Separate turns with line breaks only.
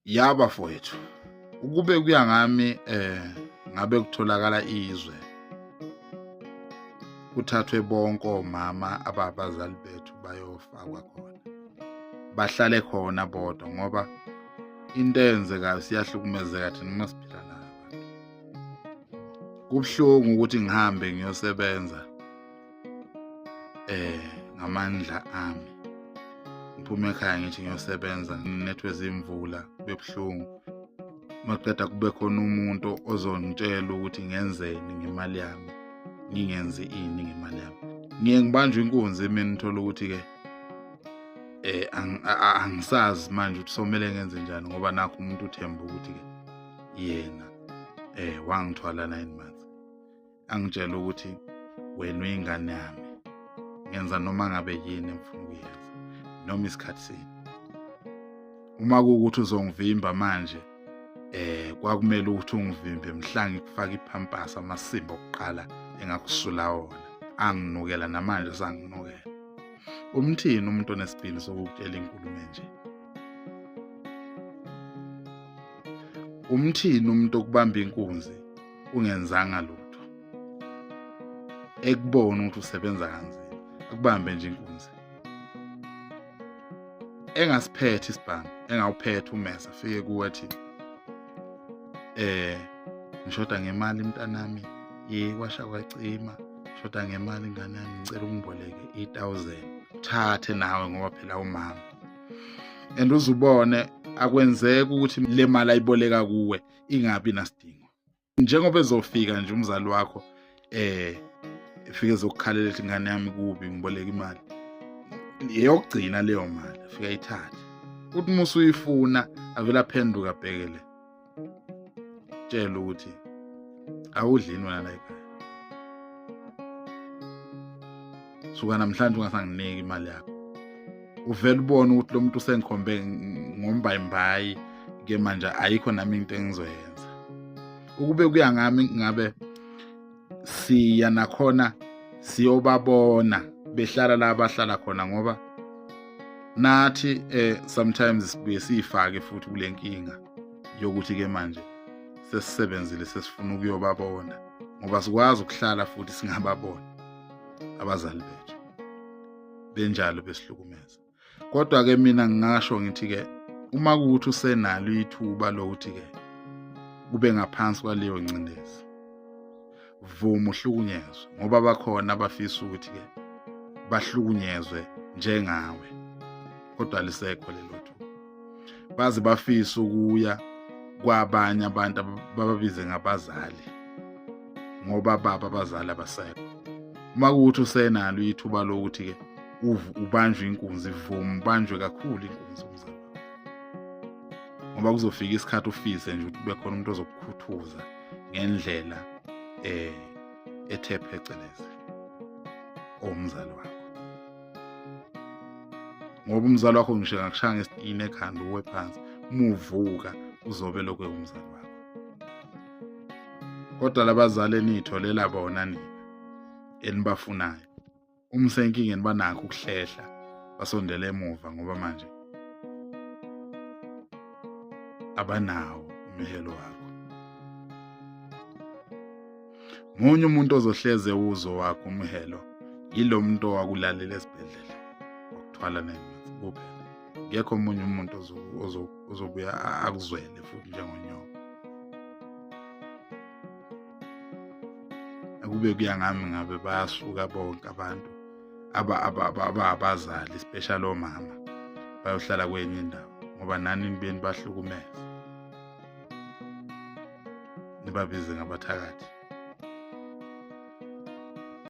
Ya bafowethu, ukube kuya ngami ngabe kutholakala izwe kuthathwe bonke omama ababazali bethu bayofakwa khona, bahlale khona bodwa, ngoba into eyenzekayo siyahlukumezeka thina uma siphila nabo abantu. Kubuhlungu ukuthi ngihambe ngiyosebenza ngamandla ami, ngiphume ekhaya ngithi ngiyosebenza nginethwe zimvula, kube buhlungu. Maqeda kube khona umuntu ozongitshela ukuthi ngenzeni ngemali yami, ngingenzi ini ngemali yami. Ngiye ngibanjwe inkunzi mina, ngithola ukuthi-ke angisazi manje ukuthi somele ngenze njani, ngoba nakho umuntu uthemba ukuthi-ke yena wangithwala 9 months, angitshela ukuthi wena uyingane yami, ngenza noma ngabe yini engifuna ukuyenza noma isikhathi sini. Uma kuwukuthi uzongivimba manje, kwakumele ukuthi ungivimbe mhla ngikufaka iphampasi amasimba okuqala engakusula wona, anginukela namanje sanginukela. Umthini umuntu onesibindi sokukutshela inkulumo enje? Umthini umuntu okubamba inkunzi ungenzanga lutho, ekubona ukuthi usebenza kanzima, akubambe nje inkunzi engasiphethe isibhamu, engawuphethe umesa, afike kuwe athi ngishoda ngemali mntanami, ye kwasha kwacima, shoda ngemali ingane yami, ngicela ungiboleke i-1000, uthathe nawe ngoba phela umama. And uzubone akwenzeki ukuthi le mali ayiboleka kuwe ingabi nasidingo. Njengoba ezofika nje umzali wakho efike ezokukhalela ethi ingane yami kubi, ngiboleka imali, eyokugcina leyo mali afike ayithathe. Uthi uma usuyifuna avele aphenduka abhekele, tshela ukuthi awudlini wena la ekhaya, suka namhlanje ungasanginiki imali yakho. Uvele ubone ukuthi lo muntu usengikhombe ngombayimbayi ke manje, ayikho nami into engizoyenza. Ukube kuya ngami ngabe siya nakhona siyobabona behlala la abahlala khona, ngoba nathi sometimes sibuye siyifake futhi kule nkinga yokuthi ke manje sesisebenzile sesifuna ukuyobabona, ngoba sikwazi ukuhlala futhi singababona abazali bethu benjalo besihlukumeza. Kodwa ke mina ngingasho ngithi ke uma kuwukuthi usenalo ithuba lokuthi ke kube ngaphansi kwaleyo ngcindezi, vuma uhlukunyezwe, ngoba bakhona abafisa ukuthi ke bahlukunyezwe njengawe, kodwa lisekho lelo thuba. Baze bafise ukuya kwabanye abantu bababize ngabazali, ngoba baba abazali abasekho. Uma kuwukuthi usenalo ithuba lokuthi ke ubanjwe inkunzi, vuma ubanjwe kakhulu inkunzi umzali wakho, ngoba kuzofika isikhathi ufise nje ukuthi kube khona umuntu ozokukhuthuza ngendlela ethe phecelezi owumzali wakho. Ngoba umzali wakho ngisho engakushaya ngesitini ekhanda uwe phansi, uma uvuka uzobe lokho ewumzali wakho. Kodwa labazali eniyitholela bona nina enibafunayo, uma usenkingeni banakho ukuhlehla basondele emuva, ngoba manje abanawo umhelo wakho. Munye umuntu ozohleze uzo wakho umhelo yilo muntu owakulalela esibhedlela wakuthwala 9 months kuphela. Ngekho omunye umuntu ozobuya akuzwele futhi njengonyoko. Akube kuya ngami ngabe bayasuka bonke abantu abazali, especially omama, bayohlala kwenye indawo, ngoba nani nibeni bahlukumeza, nibabize ngabathakathi.